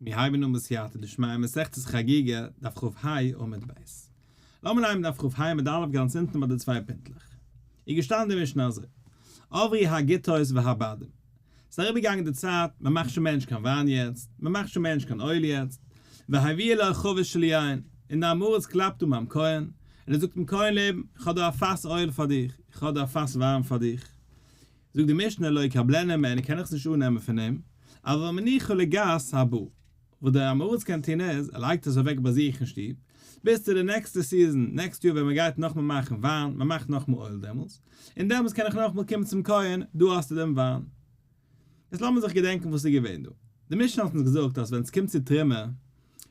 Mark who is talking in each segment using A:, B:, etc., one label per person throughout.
A: מיר הייבן אן בסייעתא דשמיא מסכת חגיגה, דף כ"ה עמוד ב'. לאמיר ליינען דף כ"ה עמוד א' גאנץ אונטן ביי די צוויי פינטלעך. איז געשטאנען די משנה אזוי, עברו הגיתות והבדים. ס'איז אריבערגעגאנגען די צייט, מען מאכט שוין מער נישט קיין וויין יעצט, מען מאכט שוין מער נישט קיין אויל יעצט, והביאו לו חבית של יין, און די עם הארץ קלאפט אן ביים כהן, און ער זאגט אים כהן לעבן, איך האב דא א פאס אויל פאר דיך, איך האב דא א פאס וויין פאר דיך. זאגט די משנה לא יקבלנה ממנו קען איך עס נישט אננעמען פון אים, אבל מניחה לגת הבאה, וואס דער עם הארץ קען טון איז, ער לייגט עס אוועק ביי זיך אין שטוב, ביז צו די נעקסטע season, נעקסט יאר ווען מען גייט נאכמאל מאכן וויין, מען מאכט נאכמאל אויל דעמאלס, און דעמאלס קען איך נאכמאל קומען צום כהן, דא האסטו דעם וויין. יעצט לאמיר זיך געדענקען וואס איז געווען דא. די משנה האט אונז געזאגט אז ווען עס קומט צו תרומה,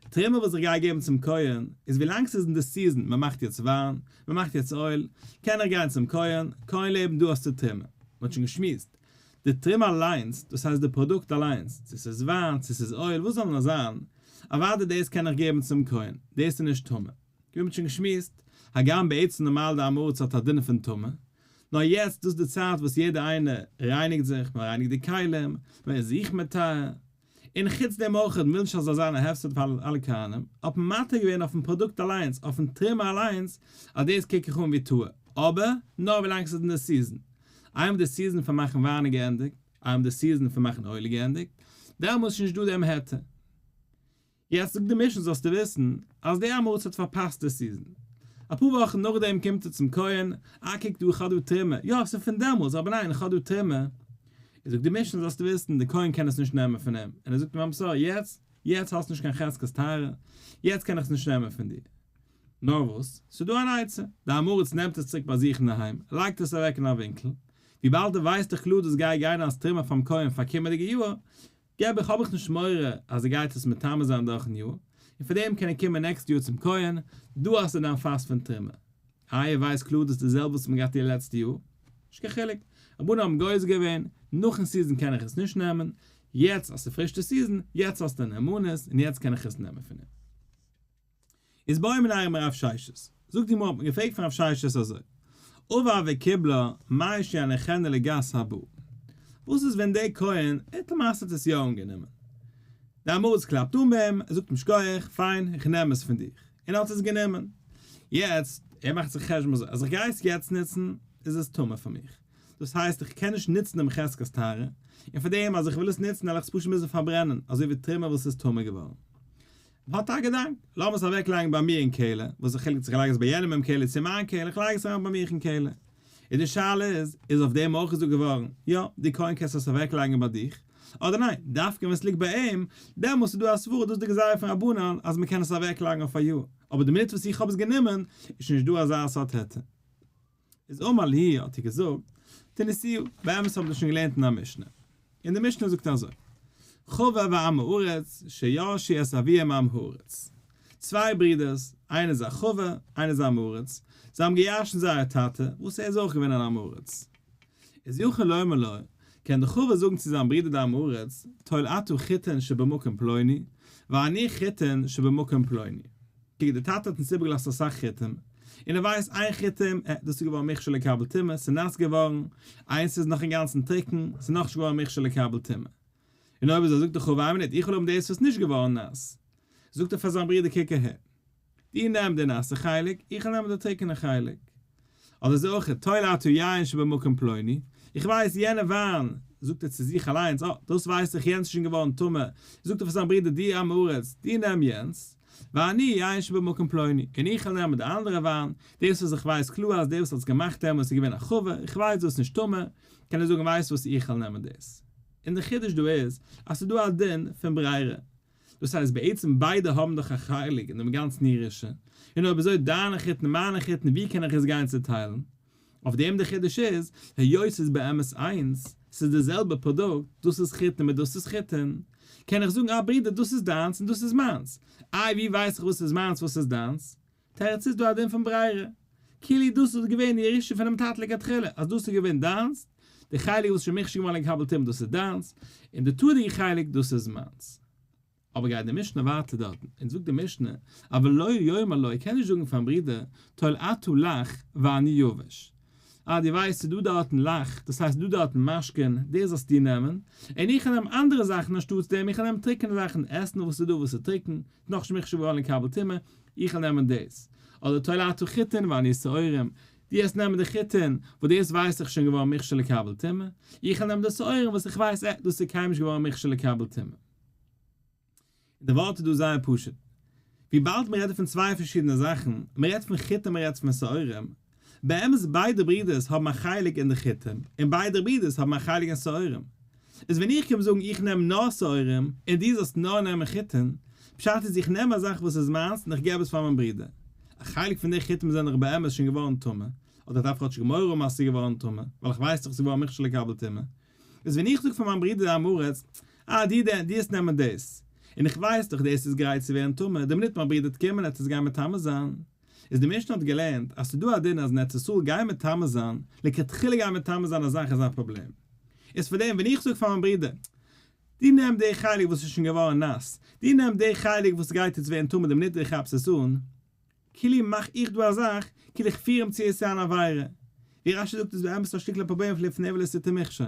A: תרומה וואס איך גיי געבן צום כהן, איז ווילאנג ס'איז אין די season, מען מאכט יעצט וויין, מען מאכט יעצט אויל, קען איך גיין צום כהן, כהן לעבן דא האסטו תרומה. מען האט שוין געשמועסט, די תרומה אליינס, דאס הייסט די פראדוקט אליינס, צו ס'איז וויין, צו ס'איז אויל, וואס זאל נאר זיין, אוודאי דאס קען איך געבן צום כהן, דאס איז נישט טמא. ווי מ'האט שוין געשמועסט, הגם בעצם נארמאל די עם הארץ האט א דין פון טומאה, נאר יעצט דאס איז די צייט וואס יעדער איינער רייניגט זיך, מען רייניגט די כלים, מען איז זיך מטהר, און חוץ דעם אויך, מען וויל נישט אז זאל זיין א הפסד פאר אלע כהנים, האט מען מתיר געווען אויפן פראדוקט אליינס, אויפן תרומה אליינס, אז דאס קוק איך אן ווי טהור, אבער נאר ווילאנג ס'איז אין די season. איינמאל די season פון מאכן וויין איז געענדיגט, איינמאל די season פון מאכן אויל איז געענדיגט, דעמאלס איז שוין נישט דא דעם היתר. יעצט זאגט די משנה זאלסטו וויסן אז דער עם הארץ האט פארפאסט די season. אפאר וואכן נאכדעם קומט ער צום כהן, אה קוק דא איך האב דא תרומה, יא ס'איז פון דעמאלס אבער ניין איך האב דא תרומה. איז זאגט די משנה זאלסטו וויסן די כהן קען עס נישט נעמען פון אים, און ער זאגט אים I'm sorry יעצט יעצט האסט נישט קיין חזקת טהרה, יעצט קען איך עס נישט נעמען פון דיר. נאר וואס, ס'איז דא אן עצה, די עם הארץ נעמט עס צוריק ביי זיך אינדערהיים, לייגט עס אוועק אין א ווינקל, וויבאלד ער ווייסט דאך קלאר דאס גייט גיין אלס תרומה פאר'ן כהן פאר קומענדיגע יאר, געב איך האב איך נישט מורא אז ער גייט עס מטמא זיין דורכן יאר, און פאר דעם קען ער קומען נעקסט יאר צום כהן, דא האסטו דיין פאס פון תרומה. איי ער ווייסט קלאר דאס איז די זעלבע וואס מען געהאט איר לעצטע יאר? נישט קיין חילוק, רבנן האבן גוזר געווען, נאכן season קען איך עס נישט נעמען, יעצט אז ס'איז פריש די season, יעצט האסטו נאמנות און יעצט קען איך עס נעמען פון אים. איז בעו מיניה מרב ששת. זאגט די גמרא האט מען געפרעגט פון רב ששת אזוי, עבר וקיבלה מהו שיניחנה לגת הבאה. וואס איז ווען דער כהן האט למעשה האט עס יא אנגענומען? די עם הארץ קלאפט אן ביי אים, ער זאגט אים שכוח, פיין, איך נעם עס פון דיך. און ער האט עס גענומען. יעצט, ער מאכט זיך חשבון אזוי, אז איך גיי עס יעצט נוצן, איז עס טמא פאר מיך. דאס הייסט איך קען נישט נוצן דעם חזקת טהרה, און פאר דעם אז איך וויל עס נוצן וועל איך עס פשוט מוזן פארברענען, אזוי ווי תרומה וואס איז טמא געווארן. האט א געדאנק, לאמיר עס אוועק לייגן ביי מיר אין קעלער, וואס איז חילוק צו איך לייג עס ביי יענעם אין קעלער צו אין מיין קעלער, איך לייג עס אריין ביי מיך אין קעלער. און די שאלה איז, איז אויף דעם אויך געזאגט געווארן, יא, דו כהן קענסט עס אוועק לייגן ביי דיך, אדער ניין, דווקא ווען עס ליגט ביי אים, דעמאלס איז דא א סברא, דאס איז די גזירה פון רבנן, אז מען קען עס אוועק לייגן אויף א יאר, אבער די מינוט וואס איך האב עס גענומען, איז שוין נישט דא אזא סארט היתר. איז אמר להו האט ער געזאגט, תניתוה, באמת האבן מיר שוין געלערנט אין א משנה, און די משנה זאגט אזוי, חבר ועם הארץ שירשו את אביהם עם הארץ, צוויי ברידערס, איינער איז א חבר, איינער איז א עם הארץ, זיי האבן געירשנט זייער טאטע, וואס ער איז אויך געווען אן עם הארץ. איז יכול לומר לו, קען דער חבר זאגן צו זיין ברודער דער עם הארץ, טול אתה חיטין שבמקום פלוני, ואני חיטין שבמקום פלוני. קוק, דער טאטע האט אונז איבערגעלאזט אסאך חיטים, און ער ווייסט איין חיטים, אה, דאס איז געווארן מוכשר לקבל טומאה, ס'איז נאס געווארן, איינס איז נאך אינגאנצן טרוקן, ס'איז נאכנישט געווארן מוכשר לקבל טומאה. און אויב אזוי זאגט דער חבר איין מינוט, איך וויל האבן דאס וואס איז נישט געווארן נאס. זאגט ער פאר זיין ברודער קוק אהער, דו נעם די נאסע חלק, איך וועל נעמען די טרוקענע חלק. אדער אזוי אויך, טול אתה יין שבמקום פלוני, איך ווייס יענע וויין, זאגט ער צו זיך אליינס, אה, דאס ווייס איך, יענץ איז שוין געווארן טמא, זאגט ער פאר זיין ברודער, דו עם הארץ, דו נעם יענץ, ואני יין שבמקום פלוני, און איך וועל נעמען די אנדערע וויין, דאס וואס איך ווייס קלאר אז דער וואס האט עס געמאכט דעמאלס איז געווען א חבר, איך ווייס דאס איז נישט טמא, קען ער זאגן ווייסט וואס איך וועל נעמען דאס. און די חידוש דא איז, אז ס'איז דא א דין פון ברירה, דאס הייסט בעצם ביידע האבן דאך א חלק אין דעם גאנצן ירושה, און אויב אזוי דיינע חיטן מיינע חיטן ווי קען איך עס גיין צוטיילן? אויף דעם די חידוש איז, היות ס'איז באמת איינס, ס'איז די זעלבע פראדוקט, דאס איז חיטן מיט דאס איז חיטן, קען איך זאגן אה ברודער דאס איז דיינס און דאס איז מיינס, איי ווי ווייס איך וואס איז מיינס וואס איז דיינס? תירוץ איז דא א דין פון ברירה, כאילו דאס איז געווען די ירושה פונעם טאטע לכתחילה, אז דאס איז געווען דיינס, די חלק וואס איז שוין מוכשר געווארן לקבל טומאה דאס איז דיינס, און די טהור'דיגע חלק דאס איז מיינס. אבער גייט די משנה ווייטער דארטן און זאגט די משנה, אבל לא יאמר לו, ער קען נישט זאגן פארן ברודער, טול אתה לח ואני יבש. אה דו ווייסט ס'איז דא דארטן לח, דאס הייסט דא דארטן משקין, דאס זאלסטו נעמען, און איך וועל נעמען אנדערע זאכן אנשטאטס דעם, איך וועל נעמען טרוקענע זאכן, עסן וואס איז דא וואס איז טרוקן, נאכנישט מוכשר געווארן לקבל טומאה, איך וועל נעמען דאס. אדער טול אתה חיטין ואני שעורים, דו וועסט נעמען די חיטין, וואס דאס ווייס איך שוין געווארן מוכשר לקבל טומאה, איך וועל נעמען די שעורים וואס איך ווייס אה דאס איז קיינמאל נישט געווארן מוכשר לקבל טומאה. און די ווארט איז דא זייער פשוט. וויבאלד מען רעדט פון צוויי פארשידענע זאכן, מען רעדט פון חיטים מען רעדט פון שעורים, באמת ביידע ברידערס האבן א חלק אין די חיטים, און ביידע ברידערס האבן א חלק אין שעורים. איז ווען איך קום זאגן איך נעם נאר שעורים, און דו זאלסט נאר נעמען חיטים, פשט איז איך נעם א זאך וואס איז מיינס און איך געב עס פאר מיין ברודער. א חלק פון די חיטים זענען דאך באמת שוין געווארן טמא, אדער איך דארף כאטשיג מורא האבן אז ס'איז געווארן טמא, ווייל איך ווייס דאך ס'איז געווארן מוכשר לקבל טומאה. איז ווען איך זאג פאר מיין ברודער עם הארץ, אה דו דען, דו וועסט נעמען דאס, און איך ווייס דאך דאס איז גרייט צו ווערן טמא, די מינוט מיין ברודער וועט קומען וועט עס גיין מטמא זיין. איז די משנה האט געלערנט אז ס'איז דא א דין אז אין ארץ ישראל גיין מטמא זיין, לכתחילה גיין מטמא זיין א זאך איז א פראבלעם. איז פאר דעם ווען איך זאג פאר מיין ברודער, דו נעם די חלק וואס איז שוין געווארן נאס, דו נעם די חלק וואס גייט יעצט ווערן טמא די מינוט דו כאפסט עס אן, כאילו מאך איך דא א זאך, כאילו איך פיר אים צו עס צו אן עבירה. ווי רשי זאגט איז באמת א שטיקל פראבלעם פון לפני עור לא תתן מכשול.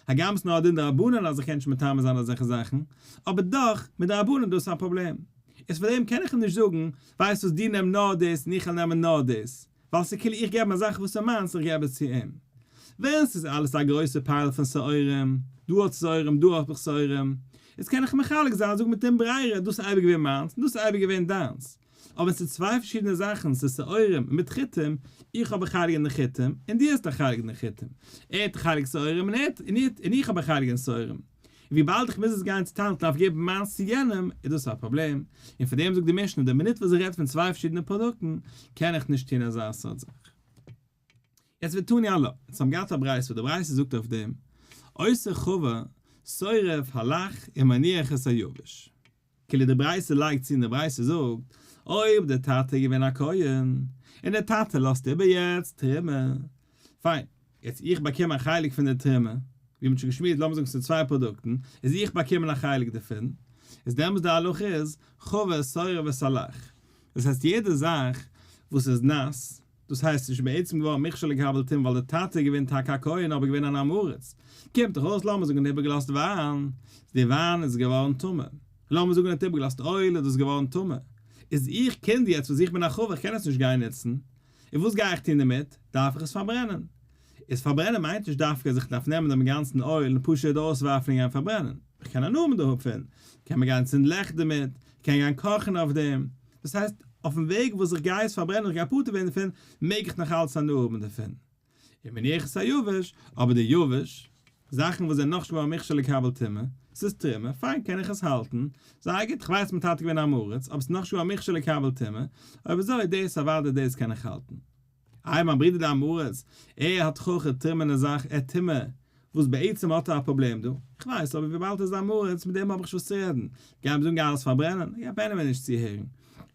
A: הגם ס'נאר א דין דרבנן אז איך קען נישט מטמא זיין אזעלכע זאכן, אבער דאך, מדרבנן דאס איז א פראבלעם. איז פאר דעם קען איך אים נישט זאגן, ווייסט וואס דו נעם נאר דאס און איך וועל נעמען נאר דאס, ווייל ס'איז כאילו איך געב אים א זאך וואס איז מיינס איך געב עס צו אים. ווען ס'איז אלעס א גרויסע pile פון שעורים, דא האט שעורים דא האב איך שעורים, איז קען איך מחלק זיין זאגן מיט דעם ברירה דאס איז אייביג געווען מיינס און דאס איז אייביג געווען דיינס. אבער ווען ס'איז צוויי פארשידענע זאכן, ס'איז שעורים מיט חיטים, איך האב א חלק אין די חיטים, און דו האסט א חלק אין די חיטים. ער האט א חלק שעורים און ער האט, און איך, און איך האב א חלק אין שעורים. און וויבאלד איך מוז עס גיין צוטיילן איך דארף געבן מיינס צו יענעם, איז דאס א פראבלעם. און פאר דעם זאגט די משנה, די מינוט וואס איך רעד פון צוויי פארשידענע פראדוקטן, קען איך נישט טון אזא סארט זאך. יעצט ותני עלה, אונז האבן געהאט א ברייתא וואס די ברייתא זאגט אויף דעם, אותו חבר שורף הלח ומניח את היבש. כאילו די ברייתא לייגט צו און די ברייתא זאגט, אויב די טאטע איז געווען א כהן, און די טאטע לאזט איבער יעצט תרומה, פיין, יעצט איך באקום א חלק פון די תרומה, ווי מ'האט שוין געשמועסט לאמיר זאגן ס'איז צוויי פראדוקטן, איז איך באקומען א חלק דערפון, איז דעמאלטס די הלכה איז, חבר שורף את הלח. דאס הייסט יעדע זאך וואס איז נאס, דאס הייסט ס'איז שוין בעצם געווארן מוכשר לקבל טומאה ווייל די טאטע איז געווען טאקע א כהן אבער געווען אן עם הארץ, קומט דאך אויס לאמיר זאגן ער האט איבערגעלאזט וויין, די וויין איז געווארן טמא, לאמיר זאגן ער האט איבערגעלאזט אויל איז דאס געווארן טמא, איז איך קינד יעצט וואס איך בין א חבר איך קען עס נישט גיין נוצן, און וואס גיי איך טון דערמיט, דארף איך עס פארברענען. איז פארברענען מיינט נישט דווקא אז איך דארף נעמען דעם גאנצן אויל און פשוט אויסווארפן און גיין פארברענען, איך קען הנאה האבן דערפון, קען מען גיין צינדן לעכט דערמיט, קען גיין קאכן אויף דעם, דאס הייסט, אויפן וועג וואס איך גיי עס פארברענען, איך גיי פטור ווערן דערפון, מעג איך נאך אלץ הנאה האבן דערפון. ומניח את היבש, אבער די יבש, זאכן וואס זענען נאכנישט געווארן מוכשר לקבל טומאה, ס'איז תרומה, פיין קען איך עס האלטן, זייער גוט, כ'ווייס מיין טאטע איז געווען עם הארץ, אבער ס'איז נאכנישט געווארן מוכשר לקבל טומאה, אויב אזוי דאס אוודאי דאס קען איך האלטן. איי מיין ברודער די עם הארץ, ער האט חכא טרומה'נע זאך, ער טומאה, וואס בעצם האט ער א פראבלעם דא, איך ווייס, אבער וויבאלד ער איז עם הארץ מיט דעם האב איך נישט וואס צו רעדן, גיי אים זאגן גיי אלעס פארברענען, ער גייט עניוועי נישט צוהערן.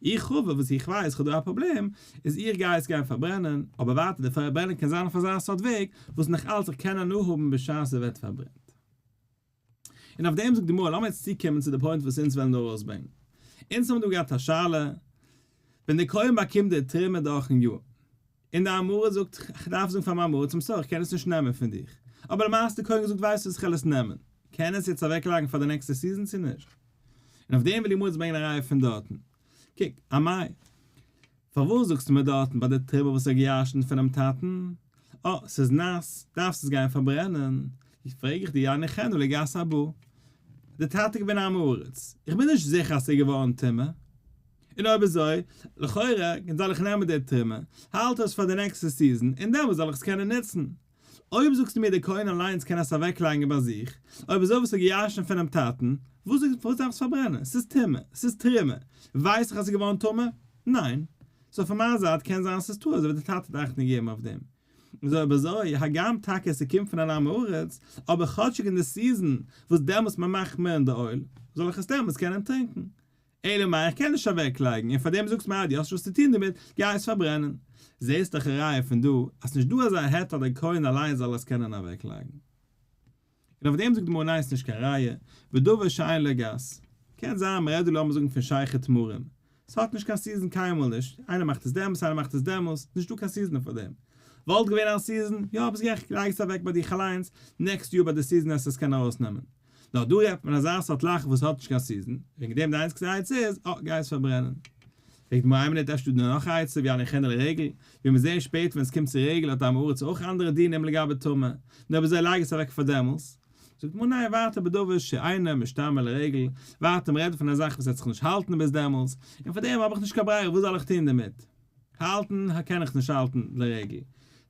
A: איך חבר וואס איך ווייס איך האב דא א פראבלעם, איז איך גיי עס גיין פארברענען, אבער ווייטער די פארברענען קען זיין אויף אזא סארט וועג וואס נאך אלץ איך קען הנאה האבן בשעת עס ווערט פארברענט. און אויף דעם זאגט די גמרא, לאמיר יעצט צוקומען צו די point וואס אונז וועלן דא ארויסברענגען. אונז האבן דא געהאט א שאלה, ווען דער כהן באקומט די תרומה דורכן יאר, און די עם הארץ זאגט, איך דארף זאגן פאר מיין עם הארץ, I'm sorry, איך קען עס נישט נעמען פון דיך. אבער למעשה די כהן געזאגט, ווייסט וואס, איך וועל עס נעמען. קען ער עס יעצט אוועקלייגן פאר די נעקסטע season צו נישט? און אויף דעם וויל די גמרא יעצט ברענגען א ראיה פון דארטן. קוק, אמאי, פארוואס זאגסטו מיר דארטן ביי די תרומה וואס ער האט געירשנט פונעם טאטן, אה, ס'איז נאס, דארפסט עס גיין פארברענען? פרעג איך דיר, יניחנה לגת הבאה. די טאטע איז געווען עם הארץ, איך בין נישט זיכער אז ס'איז געווארן טמא. און אויב אזוי, לכאורה, זאל איך נעמען די תרומה, האלט עס פאר די נעקסטע season, און דעמאלס זאל איך עס קענען נוצן. אויב זאגסטו מיר דער כהן אליינס קען עס אוועקלייגן ביי זיך, אויב אזוי וואס האט געירשנט פונעם טאטן, וואס פארוואס דארף עס פארברענען? ס'איז טמא, ס'איז תרומה, ווייס איך אז ס'איז געווארן טמא? ניין. so פון מיין זייט קען זיין אז ס'איז טהור אזוי ווי דער טאטע האט אכטונג געגעבן אויף דעם. איז אויב אזוי, הגם טאקע ס'קומט פון אן עם הארץ, אבער כאטשיג אין די season וואס דעמאלטס מ'מאכט מער אין די אויל, זאל איך עס דעמאלטס קענען טרינקען. אלא מאי איך קען נישט אוועקלייגן און פארדעם זאגסט מיר אז דו האסט נישט וואס צו טון דערמיט, גיי עס פארברענען. זעסט דאך א ראיה פון דא אז ס'נישט דא אזא היתר אז דער כהן אליין זאל עס קענען אוועקלייגן. און אויף דעם זאגט די גמרא ניין ס'נישט קיין ראיה, ודבר שאין לו גת. קען זיין מ'רעדט דא לאמיר זאגן פון שכר תמרים, ס'האט נישט קיין season קיינמאל נישט, איינער מאכט עס דעמאלס איינער מאכט עס דעמאלס, נישט דא קיין season פאר דעם. וואלט געווען א season, יא ביסט גערעכט לייג עס אוועק ביי דיך אליינס, next יאר ביי די season וועסטו עס קענען ארויסנעמען. נאר דא רעדט מען אזא סארט לאך וואס האט נישט קיין season, וועגן דעם די איינציגסטע עצה איז, אה, גיי עס פארברענען. פרעגט די גמרא איין מינוט אפשר איז דא נאך א עצה ויניחנה לרגל, ווי מיר זעען שפעטער ווען עס קומט צו רגל האט עם הארץ אויך אנדערע דינים לגבי טומאה, נו אויב אזוי לייג עס אוועק פאר דעמאלס. זאגט די גמרא ניין ווייטער בדבר שאינו משתמר לרגל, ווייטער מ'רעדט פון א זאך וואס וועט זיך נישט האלטן ביז דעמאלס, און פאר דעם האב איך נישט קיין ברירה וואס זאל איך טון דערמיט? האלטן קען איך נישט האלטן לרגל.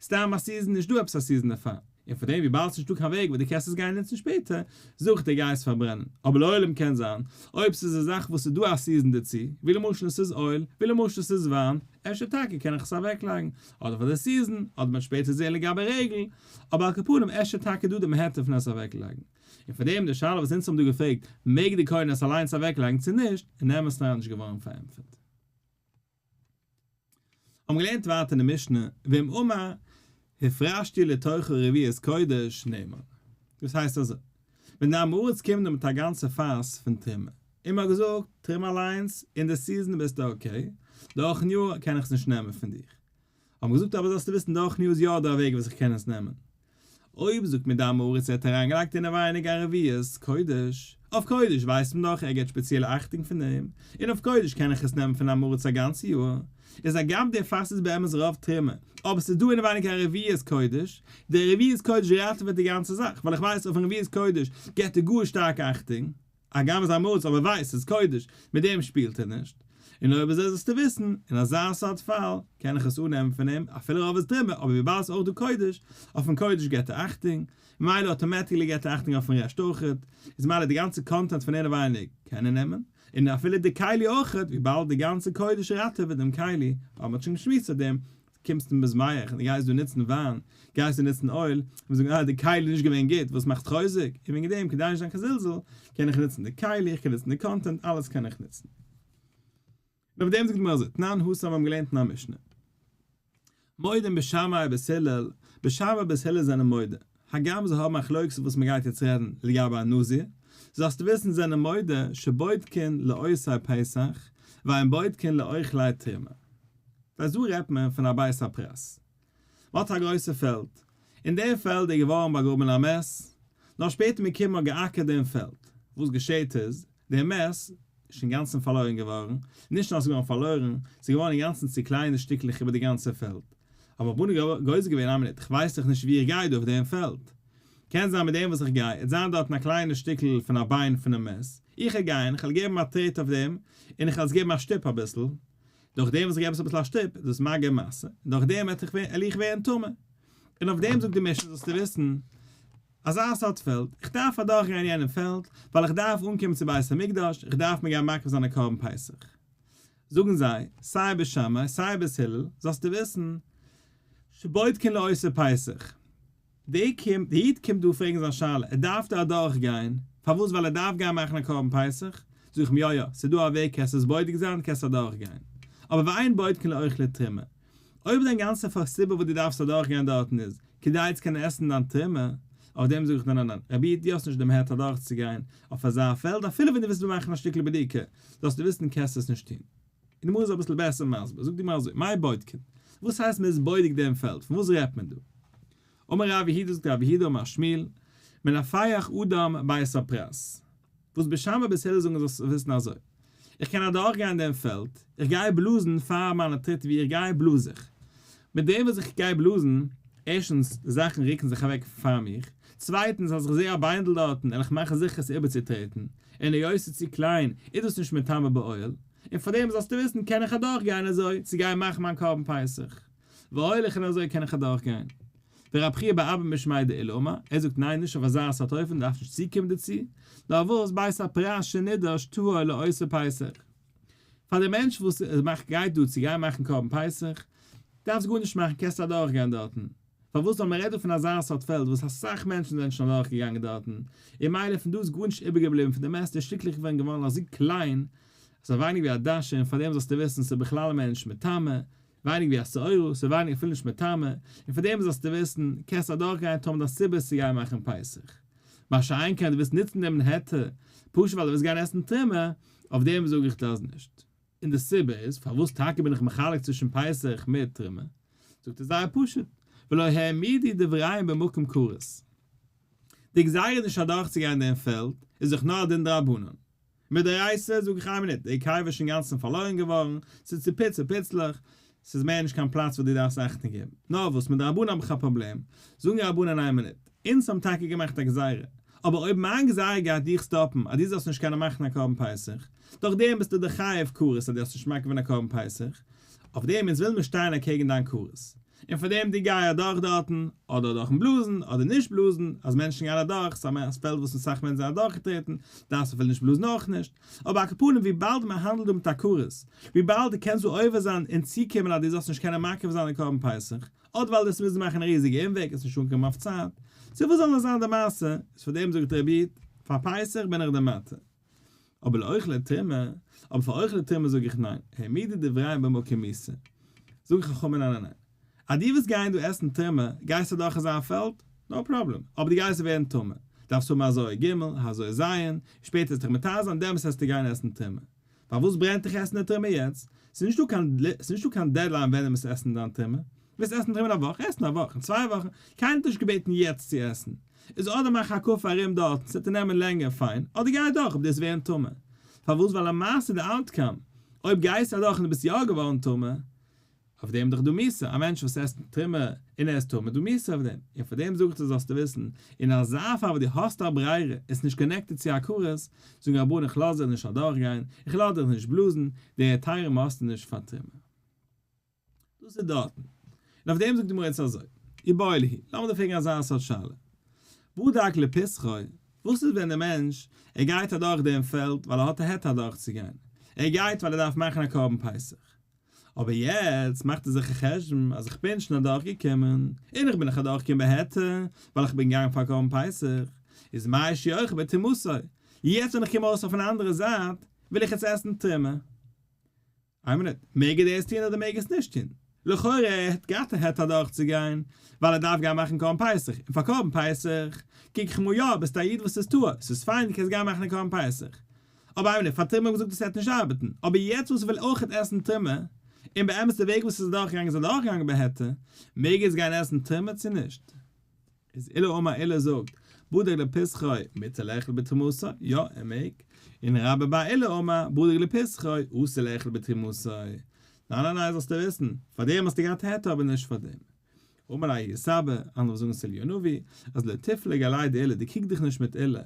A: סתם א season נישט דא עפעס א season דערפאר. און פאר דעם וויבאלד ס'נישט דא קיין וועג וואס דו קענסט עס גיין נוצן שפעטער, זאג איך דיר גיי עס פארברענען. אבער לעולם קען זיין, אויב ס'איז א זאך וואס ס'איז דא א season דערצו, ווי למשל עס איז oil, ווי למשל ס'איז וויין, אפשר טאקע קען איך עס אוועקלייגן, אדער פאר די season, אדער מ'וועט שפעטער זען לגבי רגל, אבער על כל פנים אפשר טאקע דא דעם היתר פון עס אוועקלייגן. און פאר דעם די שאלה וואס אונז האבן דא געפרעגט, מעג די כהן עס אליינס אוועקלייגן צו נישט, אין אמת'ן אריין נישט געווארן פארענטפערט. האבן געלערנט ווייטער אין די משנה, ואם אמר הפרשתי לתוכו רביעית קודש נאמן. דאס הייסט אזוי, ווען די עם הארץ קומט דא מיט א גאנצע פאס פון תרומה, און מ'האט געזאגט, תרומה אליינס אין די season ביסטו okay, דורכן יאר קען איך עס נישט נעמען פון דיך. האט מען געזאגט אבער זאלסטו וויסן דורכן יאר איז יא דא א וועג וואס איך קען עס נעמען. אויב זאגט מיר די עם הארץ ער האט אריינגעלייגט אינעווייניג א רביעית קודש, אויף קודש ווייסט מען דאך ער געבט שפעציעלע אכטונג פון דעם, און אויף קודש קען איך עס נעמען פון עם הארץ א גאנצע יאר, איז הגם דער פאס איז באמת רוב תרומה, אבער ס'איז דא אינעווייניג א רביעית קודש, דער רביעית קודש ראטעוועט די גאנצע זאך, ווייל איך ווייס אויפן רביעית קודש געבט ער גאר שטארק אכטונג. הגם איז עם הארץ אבער ווייסט ס'איז קודש, מיט דעם שפילט ער נישט. און אויב אזוי זאלסטו וויסן, אין אזא סארט פאל, קען איך עס אננעמען פון אים, אפילו רוב איז תרומה, אבער וויבאלד ס'איז אויך דא קודש, אויפן קודש געבט ער אכטונג, ממילא automatically געבט ער אכטונג אויפן רעשט אויכעט, איז ממילא די גאנצע content פון אינעווייניג קען ער נעמען, און אפילו די כלי אויכעט, וויבאלד די גאנצע קודש ראטעוועט דעם כלי, אבער מ'האט שוין געשמועסט אויף דעם, קומסט אין בית מח און דו גייסט דא נוצן וויין, גייסטו נוצן oil, און זאגן אה די כלי איז נישט געווען גוט, וואס מאכט חוזק, און וועגן דעם כדי נישט זיין קיין זלזול, קען איך נוצן די כלי, איך קען נוצן די content, אלעס קען איך נוצן. און אויף דעם זאגט די גמרא אזוי, תנן התם האבן געלערנט אין א משנה. מודים בית שמאי ובית הלל, בית שמאי ובית הלל זענען מודה, הגם זיי האבן מחלוקת וואס מען גייט יעצט רעדן לגבי א נזיר, זאלסטו וויסן זענען מודה שבודקין לעושי פסח ואין בודקין לאוכלי תרומה. ווייל דא רעדט מען פון א בית הפרס. מען האט א גרויסע פעלד. אין דעם פעלד איז געווארן באגראבן א מת. נאר שפעטער מען קומט מען האט געאקערט דעם פעלד. וואס געשעהט איז, דער מת איז אינגאנצן פארלוירן געווארן. נישט נאר עס איז געווארן פארלוירן, עס איז געווארן אינגאנצן צו קליינע שטיקלעך איבער די גאנצע פעלד. האבן רבנן גוזר געווען, א מינוט, איך ווייס דאך נישט וואו איך גיי דא אויף דעם פעלד. קען זיין מיט דעם וואס איך גיי, עט זיין דארטן א קליינע שטיקל פון א ביין פונעם מת. איך וועל גיין, איך וועל געבן א טרעט אויף דעם, און איך וועל עס געבן א שטופ אביסל. דורך דעם וואס איך געב עס אביסל א שטופ, איז דאס מגע ומשא, און דורך דעם וועט איך וועל איך ווערן טמא. און אויף דעם זאגט די משנה זאלסטו וויסן, אזא סארט פעלד, איך דארף אדורכגיין יענעם פעלד, ווייל איך דארף אנקומען צו בית המקדש, איך דארף מיר גיין מקריב זיין א קרבן פסח. זאגן זיי, סיי בית שמאי סיי בית הלל, זאלסטו וויסן, שבודקין לעושי פסח. די קומט, די איד קומט דא פרעגן זיין שאלה, ער דארף דא אדורך גיין, פארוואס ווייל ער דארף גיין מאכן א קרבן פסח, זאג איך אים יא יא, ס'איז דא א וועג קענסט עס בודק זיין קענסט אדורך גיין, אבער ואין בודקין לאוכלי תרומה, אויב דיין גאנצע סיבה וואס דו דארפסט אדורך גיין דארטן איז כדי צו קענען עסן דיין תרומה, אויף דעם זאג איך ניין ניין ניין, רבי איד דו האסט נישט דעם היתר אדורך צו גיין אויף אזא פעלד אפילו ווען דו ווילסט דא מאכן א שטיקל בדיקה, זאלסטו וויסן קענסט עס נישט טון. און די גמרא איז אביסל בעסער מסביר, זאגט די גמרא אזוי, מאי בודקין? וואס הייסט מען איז בודק דעם פעלד? פון וואס רעדט מען דא? אמר רב יהודה זאגט רב יהודה אמר שמואל, מנפח אדם בית הפרס. וואס בית שמאי בית הלל זאגן זאלסט וויסן אזוי, איך קען אדורכגיין דעם פעלד, איך גיי בלאזן פאר מיינע טריט ווי איך גיי בלאז איך. מיט דעם וואס איך גיי בלאזן, ערשטנס, די זאכן רוקן זיך אוועק פאר מיך, צווייטנס אז איך זע א ביינדל דארטן וועל איך מאכן זיכער עס איבערצוטרעטן, און היות ס'איז צו קליין איז דאס נישט מטמא באוהל, און פאר דעם זאלסטו וויסן קען איך אדורך גיין אזוי צו גיין מאכן מיין קרבן פסח, והולך און אזוי קען איך אדורך גיין. ורב חייא בר אבא משמיה דעולא אמר, ער זאגט ניין נישט אויף אזא סארט אופן דארף נישט צוקומען דערצו, נאר וואס בית הפרס שנידש טהור לעושי פסח. פאר די מענטש וואס מאכט גייט דא צו גיין מאכן קרבן פסח, דארפסט גארנישט מאכן קענסט אדורך גיין דארטן, פארוואס ווייל מען רעדט דא פון אזא סארט פעלד וואס אסאך מענטשן זענען שוין אדורך געגאנגען דארטן, און מילא פון דא איז גארנישט איבערגעבליבן פון די מת, די שטיקלעך זענען געווארן אזוי קליין, ס'איז ווייניג ווי א דאשע און פאר דעם זאלסטו וויסן ס'איז בכלל מער נישט מטמא, ווייניג ווי א שעורה, ס'איז ווייניג אפילו נישט מטמא, און פאר דעם זאלסטו וויסן, קענסט אדורך גיין טאמער דיין סיבה איז צו גיין מאכן פסח. מה שאין כן דו ווילסט נוצן דעם היתר פשוט ווייל דו ווילסט גיין עסן תרומה, אויף דעם זאג איך דאס נישט. און די סיבה איז פארוואס טאקע בין איך מחלק צווישן פסח מיט תרומה, זאגט ער זייער פשוט, ולא העמידו דבריהם במקום כרת. די גזירה נישט אדורכצוגיין דעם פעלד איז דאך נאר א דין דרבנן. מדאורייתא זאג איך איין מינוט, די קבר איז שוין אינגאנצן פארלוירן געווארן, ס'איז צופיצע פיצלעך, ס'איז מער נישט קיין פלאץ וואס דו דארפסט אכטונג געבן. נאר וואס, מדרבנן האב איך א פראבלעם, זאגן רבנן איין מינוט, אונז האבן טאקע געמאכט א גזירה, אבער אויב מיין גזירה גייט דיך סטאפן אז דו זאלסט נישט קענען מאכן א קרבן פסח, דורך דעם ביסטו דאך חייב כרת אז דו האסט נישט מקריב געווען א קרבן פסח, אויף דעם אונז ווילן מיר שטיין אקעגן דיין כרת, און פאר דעם דו גיי אדורך דארטן, אדער דורכן בלאזן, אדער נישט בלאזן, אז מענטשן גייען אדורך, ס'איז א פעלד וואס אסאך מענטשן זענען אדורכגעטרעטן, דארפסט אפילו נישט בלאזן אויך נישט, אבער על כל פנים וויבאלד מען האנדלט דא מיט א כרת, וויבאלד דו קענסט דא עובר זיין און צוקומען אז דו זאלסט נישט קענען מקריב זיין די קרבן פסח, אדער ווייל דו וועסט מוזן מאכן א ריזיגע אומוועג עס נישט אנקומען אויף צייט, צו וואס זאל נאר זיין די מעשה, איז פאר דעם זאגט רבי איד, פאר פסח בין איך דיר מתיר. אבער לאוכלי תרומה, אבער פאר אוכלי תרומה זאג איך ניין, העמידו דבריהם במקום מיתה. זאגן חכמים ניין ניין ניין. אז דו ווילסט גיין דא עסן תרומה, גייסטו אדורך אזא פעלד, no problem, אבער דו גייסט ווערן טמא, דארפסט האבן הזאה ג', הזאה ז', שפעטער וועסטו דיך מטהר זיין, דעמאלס וועסטו גיין עסן תרומה. פארוואס ברענט דיך עסן די תרומה יעצט? ס'איז נישטא קיין ס'איז נישטא קיין deadline ווען דו מוזט עסן דיין תרומה. ווילסט עסן תרומה אין א וואך, עס אין א וואך, אין צוויי וואכן, קיינער האט נישט געבעטן יעצט צו עסן. איז אדער מאך א הקפה ארום דארטן, ס'וועט דיר נעמען לענגער, פיין, אדער גיי אדורך אויב דו וועסט ווערן טמא. פארוואס? ווייל למעשה די outcome, אויב גייסטו אדורך און דו ביסט יא געווארן טמא, אויף דעם איז דאך דא מיתה, א מענטש וואס עסט תרומה און ער איז טמא איז דא מיתה אויף דעם, און פאר דעם זאג איך דיר זאלסטו וויסן, אין אזא פאל וואס דו האסט א ברירה, איז נישט connected צו א כרת, זאגן רבנן איך לאז דיך נישט אדורכגיין, איך לאז דיך נישט בלאזן, די היתרים האסטו נישט פאר תרומה. דאס איז דארטן. און אויף דעם זאגט די גמרא יעצט אזוי, איבעיא להו, לאמיר דיר פרעגן אזא סארט שאלה, בדק לפתחו, וואס איז ווען דער מענטש, ער גייט אדורך דעם פעלד ווייל ער האט א היתר אדורכצוגיין, ער גייט ווייל ער דארף מאכן א קרבן פסח, אבער יעצט מאכט ער זיך א חשבון אז איך בין שוין אדורך געקומען, און איך בין נאך אדורך געקומען בהיתר, ווייל איך בין געגאנגען פאר קרבן פסח, איז מהו שיאכל בתרומתו, יעצט ווען איך קום ארויס אויפן אנדערע זייט, וויל איך יעצט עסן תרומה. איין מינוט, מעג ער דאס טון אדער מעג ער עס נישט טון? לכאורה ער האט געהאט א היתר אדורך צו גיין, ווייל ער דארף גיין מאכן קרבן פסח, און פאר קרבן פסח, קוק איך מאל יא, ביסט א איד וואס איז טהור, ס'איז פיין דו קענסט גיין מאכן א קרבן פסח. אבער איין מינוט, פאר תרומה האט מען געזאגט עס וועט נישט ארבעטן, אבער יעצט וואס וויל אויכעט עסן תרומה, און באמת די וועג וואס איז אדורכגעגאנגען איז אדורכגעגאנגען בהיתר, מעג ער עס גיין עסן תרומה צו נישט? איז עולא אמר עולא זאגט, בדק לפתחו מותר לאכול בתרומתו, יא ער מעג, און רבה בר עולא אמר, בדק לפתחו אסור לאכול בתרומתו, ניין ניין ניין זאלסטו וויסן, פאר דעם האסטו געהאט היתר אבער נישט פאר דעם. אמר ליה סבא, אנדערע זאגן ס'איז אליהו הנביא, אז לא תפלוג עליה דעולא, דו קריג דיך נישט מיט עולא,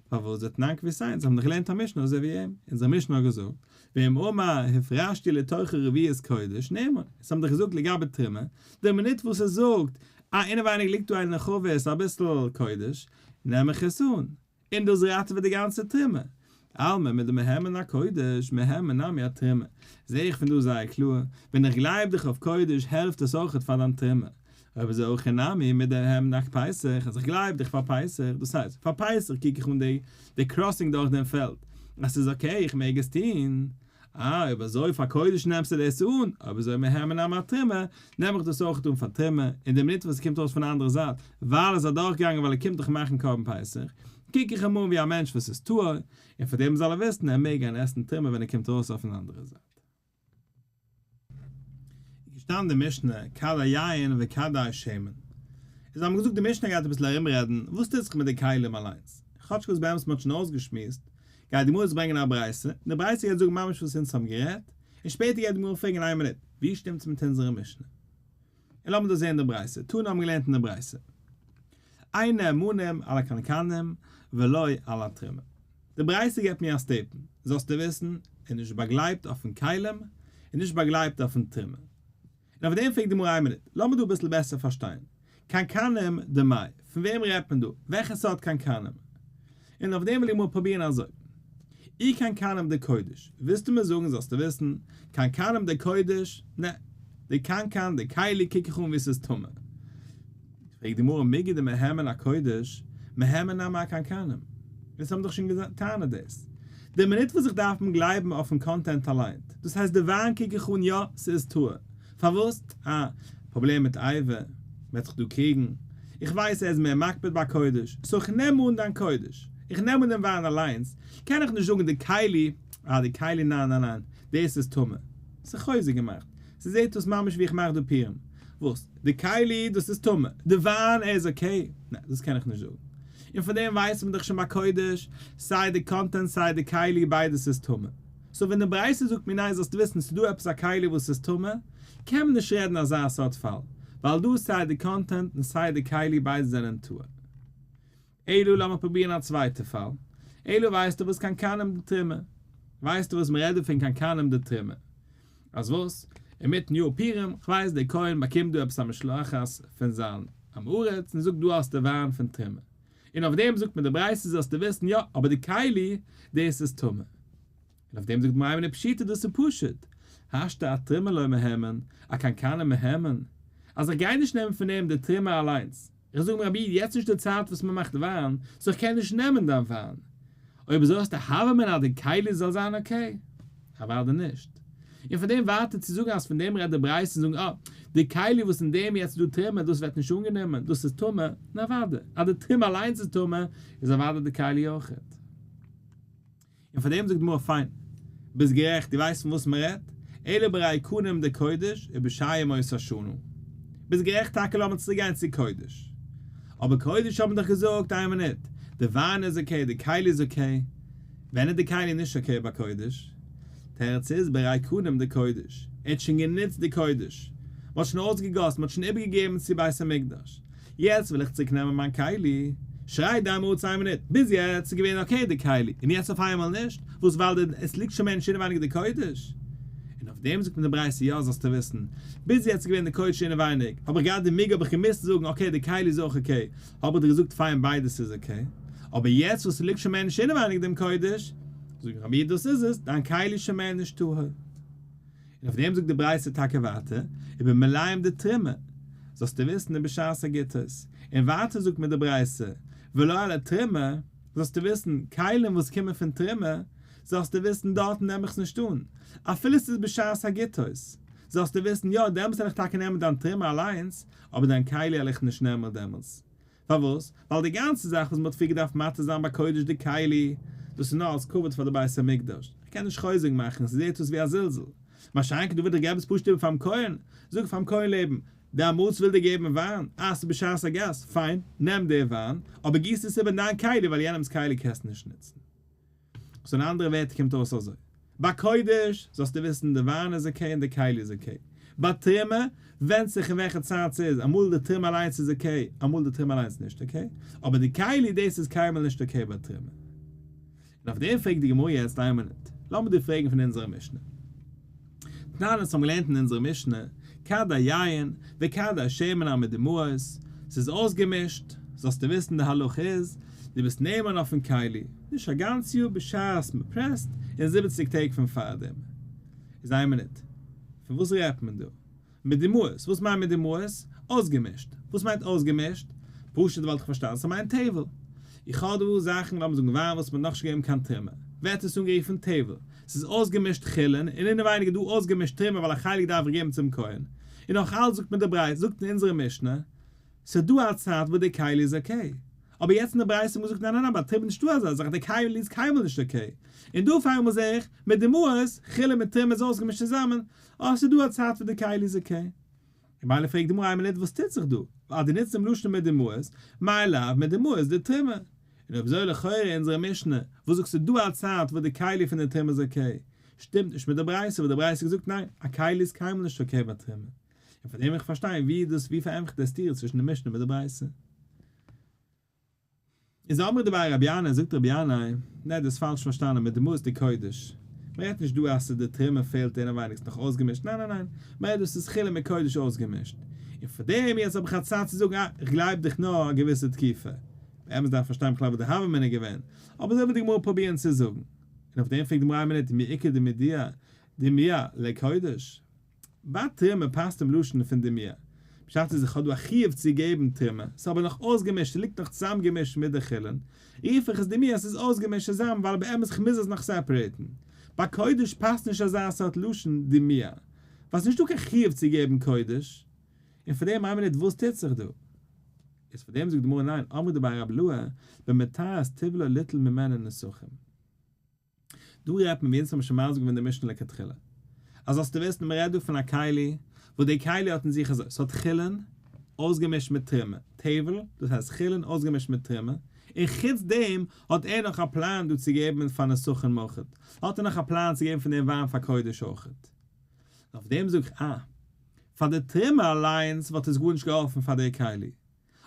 A: פארוואס דתנן כוותיה, זיי האבן דאך געלערנט א משנה אזוי ווי אים, אונזער משנה האט געזאגט, ואם אמר הפרשתי לתוכה רביעית קודש, נאמן, עס האבן דאך געזאגט לגבי תרומה, די מינוט וואס ער זאגט, אה אינעווייניג ליגט דא אין חבית אביסל קודש, נעם איך עס אן, און דאס ראטעוועט די גאנצע תרומה. אלמא מדמהימן אקודש, מהימן נמי אתרומה. זע איך פון דא זייער קלאר, ווען איך גלייב דיך אויף קודש העלפט עס אויכעט פאר דיין תרומה. אויב אזוי הכא נמי מדמהימן אפסח, אז איך גלייב דיך פאר פסח, דאס הייסט, פאר פסח קוק איך אן די די crossing דורך דעם פעלד, אז ס'איז okay איך מעג עס טון. אה, אויב אזוי פאר קודש נעמסטו דאס אן, אויב אזוי מהימן נמי אתרומה, נעם איך דאס אויך אן פאר תרומה, און די מינוט וואס עס קומט ארויס פון די אנדערע זייט, ווייל ער איז אדורכגעגאנגען ווייל ער קומט דאך מאכן קרבן פסח, קוק איך אים אן ווי א מענטש וואס איז טהור, און פאר דעם זאל ער וויסן ער מעג גיין עסן תרומה ווען ער קומט ארויס אויפן אנדערע זייט. איז געשטאנען די משנה כדי יין וכדי שמן. איז האבן געזאגט די משנה גייט אביסל ארומרעדן וואס טוט זיך מיט די כלים אליינס, כאטש וואס באמת מען האט שוין אויסגעשמועסט, גייט די גמרא יעצט ברענגען א ברייתא, און די ברייתא גייט זאגן ממש וואס אונז האבן גערעדט, און שפעטער גייט די גמרא פרעגן איין מינוט, ווי שטימט עס מיט אונזערע משנה? און לאמיר דאס זען אין די ברייתא, תנא האבן געלערנט אין די ברייתא, אין נאמנים על הקנקנים ולא על התרומה. די ברייתא געבט מיר א statement, זאלסטו וויסן, ער איז נישט באגלייבט אויפן כלים, און נישט באגלייבט אויפן תרומה. און אויף דעם פרעגט די גמרא איין מינוט, לאמיר דא אביסל בעסער פארשטיין, קנקנים דמאי, פון וועם רעדט מען דא? וועלכע סארט קנקנים? און אויף דעם וויל איך אמאל פרובירן אזוי, אי קנקנים דקודש, ווילסטו מיר זאגן זאלסטו וויסן, קנקנים דקודש, נע, די קנקן, די כלי קוק איך אן ווי ס'איז טמא. פרעגט די גמרא מיגו דמהימן אקודש, מהימן נמי אקנקנים. אונז האבן דאך שוין געטענה'ט דאס. די מינוט וואס איך דארף אים גלייבן אויפן content אליין, דאס הייסט די וויין קוק איך אן יא, ס'איז טהור. פארוואס? אה, פראבלעם מיט אייווער, מ'וועט זיך דא קריגן. איך ווייס ער איז מער מקפיד ביי קודש, so איך נעם אן דיין קודש. איך נעם אן דעם וויין אליינס, קען איך נישט זאגן די כלי, אה די כלי ניין ניין ניין, דאס איז טמא. ס'איז חוזק געמאכט. ס'זעט אויס ממש ווי איך מאך דא פורים. וואס? די כלי דאס איז טמא, די וויין ער איז okay? ניין, דאס קען איך נישט זאגן. און פון דעם ווייסט מען דאך שוין ביי קודש, סיי די content סיי די כלי ביידעס איז טמא. so ווען די ברייתא זאגט מיר ניין זאלסטו וויסן ס'איז דא עפעס א כלי וואס איז טמא, קען מען נישט רעדן אזא סארט פאל, ווייל דא סיי די content און סיי די כלי ביידע זענען טהור. אלא לאמיר פרובירן א צווייטע פאל. אלא ווייסטו וואס קנקנים דתרומה? ווייסטו וואס מ'רעדט דא פון קנקנים דתרומה? אז וואס? אינמיטן יאר פורים, כ'ווייס דער כהן באקומט דא עפעס א משלחת פון זיין עם הארץ און זאגט דא האסטו וויין פון תרומה. און אויף דעם זאגט מען די ברייתא זאלסטו וויסן יא, אבער די כלי דאס איז טמא. און אויף דעם זאגט מיימון פשיטא דאס איז פשוט, השתא אתרומה לא מהימן, אקנקנים מהימן, אז איך גיי נישט נעמען פון אים די תרומה אליינס, איך זאג אים רבי יעצט נישט די צייט וואס מען מאכט וויין, so איך קען נישט נעמען דיין וויין. אויב אזוי האסטו הוה אמינא אז די כלי זאל זיין okay? אוודאי נישט. און פון דעם ווייטער צו זאגן אז פון דעם רעדט די ברייתא און זאגן אה, די כלי וואס אין דעם יעצט איז דא תרומה דאס ווערט נישט אנגענומען, דאס איז טמא, נו אוודאי, אז די תרומה אליינס איז טמא, איז אוודאי די כלי אויכעט. און פאר דעם זאגט די גמרא פיין, ביסט גערעכט, דו ווייסט פון וואס מען רעדט, אלא בריקנים דקודש ובשאר ימות השנה. ביסט גערעכט טאקע לאמיר צוריק גיין צו קודש. אבער קודש האט מען דאך געזאגט איין מינוט, די וויין איז okay, די כלי איז okay, ווען איז די כלי נישט okay ביי קודש? תירוץ איז בריקנים דקודש, ער האט שוין גענוצט די קודש, מען האט שוין אויסגעגאסן, מען האט שוין איבערגעגעבן צו בית המקדש, יעצט וויל איך צוריק נעמען מיין כלי, שרייט די עם הארץ איין מינוט, ביז יעצט איז געווען okay די כלי, און יעצט אויף איינמאל נישט, וואס ווייל די עס ליגט שוין מער נישט אינעווייניג די קודש? און אויף דעם זאגט מען די ברייתא יא זאלסטו וויסן, ביז יעצט איז געווען די קודש אינעווייניג, האב איך געהאט די מיגו האב איך געמוזט זאגן okay די כלי איז אויך okay, האב איך דיר געזאגט פיין ביידעס איז okay, אבער יעצט וואס ס'ליגט שוין מער נישט אינעווייניג דעם קודש, זאג איך רבי דאס איז עס, דיין כלי איז שוין מער נישט טהור. און אויף דעם זאגט די ברייתא טאקע ווייטער, ובמלאים דתרומה, זאלסטו וויסן ובשעת הגיתות, און ווייטער זאגט מיר די ברייתא, ולא על התרומה, זאלסטו וויסן, כלים וואס קומען פון תרומה, זאלסטו וויסן דארטן נעם איך עס נישט אן, אפילו ס'איז בשעת הגיתות, זאלסטו וויסן יא דעמאלטס וועל איך טאקע נעמען דיין תרומה אליינס, אבער דיין כלי וועל איך נישט נעמען דעמאלטס. פארוואס? ווייל די גאנצע זאך וואס מ'האט פריער געדארפט מתיר זיין ביי קודש די כלי, דאס איז נאר אלס כבוד פאר די בית המקדש, איך קען נישט חוזק מאכן, ס'זעהט אויס ווי א זלזול. מה שאין כן דא וויל איך געב עס פשוט איבער פאר'ן כהן, זאג פאר'ן כהן לעבן, די עם הארץ וויל דיר געבן וויין, אה ס'איז בשעת הגעס, פיין, נעם די וויין, אבער גיס עס איבער אין דיין כלי ווייל יענעמ'ס כלי קענסטו נישט נוצן. so אין אנדערע ווערטער קומט אויס אזוי, ביי קודש זאלסטו וויסן די וויין איז okay און די כלי איז okay, ביי תרומה ווענדט זיך אין וועלכע צייט ס'איז, אמאל די תרומה אליינס איז okay, אמאל די תרומה אליינס נישט okay, אבער די כלי דאס איז קיינמאל נישט okay ביי תרומה. און אויף דעם פרעגט די גמרא יעצט איין מינוט, לאמיר דיר פרעגן פון אונזערע משנה. תנן אונז האבן געלערנט אין אונזערע משנה, כדי יין וכדי שמן המדומעות, ס'איז אויסגעמישט, זאלסטו וויסן די הלכה איז, דו ביסט נאמן אויפן כלי, נישט א גאנץ יאר בשעת מען פרעסט, און 70 טעג פון פארדעם. איז איין מינוט, פון וואס רעדט מען דא? מדומעות, וואס מיינט מדומעות? אויסגעמישט. וואס מיינט אויסגעמישט? פשוט וואלט איך פארשטאנען ס'מיינט טבל. איך האב דא זאכן לאמיר זאגן וויין וואס מ'האט נאכנישט געגעבן קיין תרומה. ווערט עס אנגערופן טבל. ס'איז אויסגעמישט חולין און אינעווייניג איז דא אויסגעמישט תרומה ווייל א חלק דארף איך געבן צום כהן. און נאך אלץ זאגט מיר די ברייתא, זאגט אין אונזערע משנה, ס'איז דא א צייט וואס די כלי איז okay. אבער יעצט אין די ברייתא האט מען געזאגט ניין ניין ניין ביי תרומה נישטא אזא זאך די כלי איז קיינמאל נישט okay. און דא אויף איינמאל זעה איך מדומעות, חולין מיט תרומה איז אויסגעמישט צוזאמען, אה ס'איז דא א צייט וואס די כלי איז okay. און מילא פרעגט די גמרא איין מינוט וואס טוט זיך דא? ווייל דו נוצט דעם לשון מדומעות, מאי לאו מדומעות דתרומה. און אויב אזוי לכאורה אונזערע משנה, וואס זאגסטו דא א צייט וואס די כלי פון די תרומה איז okay, שטימט נישט מיט די ברייתא וואס די ברייתא האט געזאגט ניין, א כלי איז קיינמאל נישט okay ביי תרומה. און פאר דעם וויל איך פארשטיין ווי איז דאס ווי פארענטפערט די סתירה צווישן די משנה מיט די ברייתא. איז אמרי דבי רבי ינאי, זאגט רבי ינאי, נע דו האסט פאלש פארשטאנען מדומעות דקודש, מען רעדט נישט דא אז ס'איז די תרומה פעלט אינעווייניג ס'איז נאך אויסגעמישט, ניין ניין ניין, מען רעדט דא ס'איז חולין מיט קודש אויסגעמישט, און פאר דעם יעצט האב איך א צד צו זאגן אה, איך גלייב דיך נאר א געוויסע תקופה, באמת דארף פארשטיין בכלל וואס די הוה אמינא איז געווען, אבער אזוי וועט די גמרא פרובירן צו זאגן, און אויף דעם פרעגט די גמרא איין מינוט מי איכא דמדיע דמיע לקודש? ביי תרומה פאסט דעם לשון פון דימוע. פשט איז איך האב דא א חיוב צו געבן תרומה, ס'איז אבער נאך אויסגעמישט, ס'ליגט נאך צוזאמגעמישט מיט די חולין, רוף איך עס דימוע, ס'איז אויסגעמישט צוזאמען ווייל באמת איך מוז עס נאך separate ן. ביי קודש פאסט נישט אזא סארט לשון דימוע, ווייל ס'איז נישטא קיין חיוב צו געבן קודש. און פאר דעם איין מינוט וואס טוט זיך דא? איז פאר דעם זאגט די גמרא ניין, אמרי דבי רבי אילעא, במטהר את טבלו ליטול ממנו נסכים. דא רעדט מען ווי אונז האבן שוין מסביר געווען די משנה לכתחילה. אז זאלסטו וויסן מען רעדט דא פון א כלי. וואס די כלי האט אין זיך אזוי, ס'האט חולין אויסגעמישט מיט תרומה, טבל, דאס הייסט חולין אויסגעמישט מיט תרומה, און חוץ דעם האט ער נאך א פלאן דא צו געבן פאר נסכים אויכעט, האט ער נאך א פלאן צו געבן פון דעם וויין פאר קודש אויכעט. אויף דעם זאג איך אה, פאר די תרומה אליינס וואלט עס גארנישט געהאלפן פאר די כלי,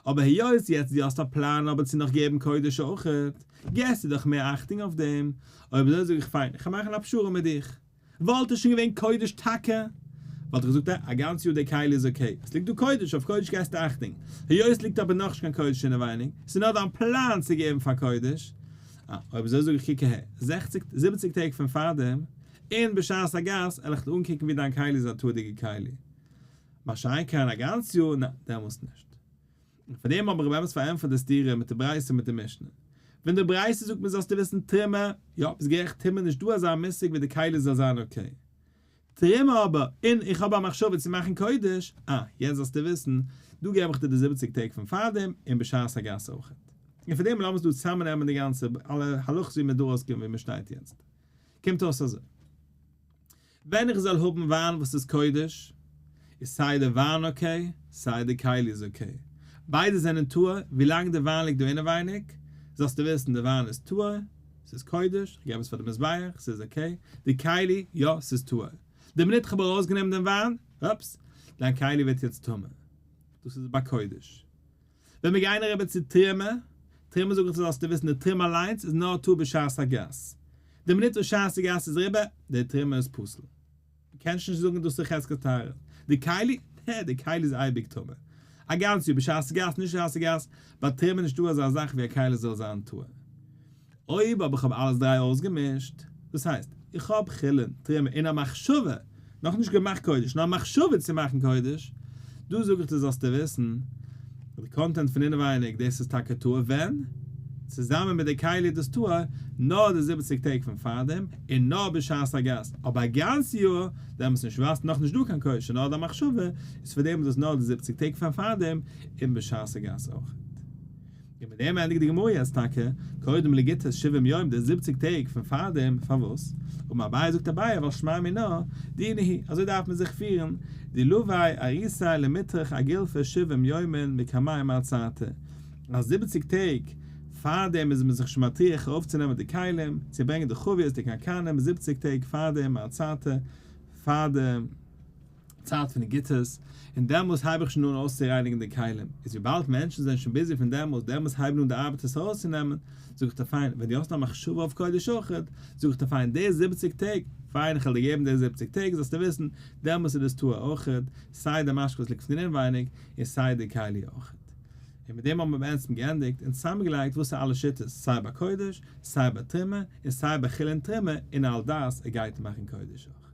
A: אבער היות יעצט דו האסט א פלאן אבער צו נאך געבן קודש אויכעט, געסטו דאך מער אכטונג אויף דעם, אויב אזוי זאג איך פיין, איך וועל מאכן א פשרה מיט דיך. וואלט עס שוין געווען קודש טאקע, וואלט איך געזאגט א גאנץ יאר די כלי איז okay, עס ליגט דא קודש, אויף קודש געסטו אכטונג, היות עס ליגט אבער נאכנישט קיין קודש אינעווייניג, עס איז נאר דיין פלאן צו געבן פאר קודש, אה, אויב אזוי זאג איך קוק אהער, זעכציג, זיבעציג טעג פון פארדעם, און בשעת הגס, על איך דיר אנקוקן ווי דיין כלי איז א טהור'דיגע כלי. מה שאין כן א גאנץ יאר, נע, דעמאלסט נישט. און פאר דעם האב איך באמת פארענטפערט די סתירה מיט די ברייתא מיט די משנה. ווען די ברייתא זאגט מיר זאלסטו וויסן תרומה, יא, ביסט גערעכט תרומה נישט דא אזא מושג ווי די כלי זאל זיין okay. תרומה אבער, און איך האב א מחשבה צו מאכן קודש, אה, יעצט זאלסטו וויסן, דא געב איך דיר די זיבעציג טעג פון פארדעם, און בשעת הגס אויכעט. און פאר דעם לאמיר דא צוזאמנעמען די גאנצע, אלע הלכות ווי מ'איז דא ארויסגעקומען ווי מ'שטייט יעצט. קומט אויס אזוי. ווען איך זאל האבן וויין וואס איז קודש, איז סיי די וויין okay, סיי די כלי איז okay. ביידע זענען טהור, ווילאנג די וויין ליגט דא אינעווייניג, זאלסטו וויסן די וויין איז טהור, ס'איז קודש, איך געב עס פאר די מזבח, ס'איז okay. די כלי, יא, ס'איז טהור. די מינוט איך האב ארויסגענומען דעם וויין, אופס, דיין כלי ווערט יעצט טמא. דאס איז ביי קודש. ווען מיר גייען אריבער צו תרומה, תרומה זאג איך דיר זאלסטו וויסן די תרומה אליינס איז נאר טהור בשעת הגס. די מינוט וואס שעת הגס איז אריבער, די תרומה איז פסול. דו קענסט נישט זאגן דאס איז חזקת טהרה. די כלי? נע, די כלי איז אייביג טמא. א גאנץ יאר בשעת הגס, נישט בשעת הגס, ביי תרומה נישטא אזא זאך ווי א כלי זאל זיין טהור. אויב אבער כ'האב אלעס דריי אויסגעמישט, דאס הייסט, איך האב חולין, תרומה, און א מחשבה, נאכנישט געמאכט קודש, נאר א מחשבה צו מאכן קודש, דא זאג איך דיר זאלסטו וויסן, אז די content פון אינעווייניג, דאס איז טאקע טהור ווען? צוזאמען מיט די כלי איז דאס טהור נאר די זיבעציג טעג פון פארדעם, און נאר בשעת הגס, אבער א גאנץ יאר, דעמאלטס נישט ווייל ס'איז נאכנישט דא קיין קודש, נאר די מחשבה, איז פאר דעם איז דאס נאר די זיבעציג טעג פון פארדעם, און בשעת הגס אויך. און מיט דעם ענדיגט די גמרא יעצט טאקע, קודם לגיתות שבעים יום די זיבעציג טעג פון פארדעם, פארוואס? אמר אביי זאגט אביי ווייל שמע מינה דינא הוא, אזוי דארף מען זיך פירן, דלווי אריסי למיטרח אגילפא שבעים יומין מקמי מעצרתא, אז זיבעציג טעג פארדעם איז מען זיך שוין מטריח ארויפצונעמען די כלים, צו ברענגען די חביות די קנקנים זיבעציג טעג פארדעם מעצרתא, פאר די. צייט פון די גיתות, און דעמאלס הייב איך שוין אן אויסצורייניגן די כלים, איז וויבאלד מענטשן זענען שוין busy פון דעמאלס, דעמאלס הייבן אן די ארבעטערס ארויסצונעמען, זאג איך דיר פיין, ווען דו האסט א מחשבה אויף קודש אויכעט, זאג איך דיר פיין, די זיבעציג טעג, פיין איך וועל דיר געבן די זיבעציג טעג, זאלסטו וויסן, דעמאלס איז דאס טהור אויכעט, סיי די משקה וואס ליגט פון אינווייניג, און סיי די כלי אויכעט. און מיט דעם האבן מיר בעצם געענדיגט און צוזאמגעלייגט וואס איז אלע שיטות, סיי ביי קודש, סיי ביי תרומה, און סיי ביי חולין תרומה, און על דעת ער גייט מאכן קודש אויך.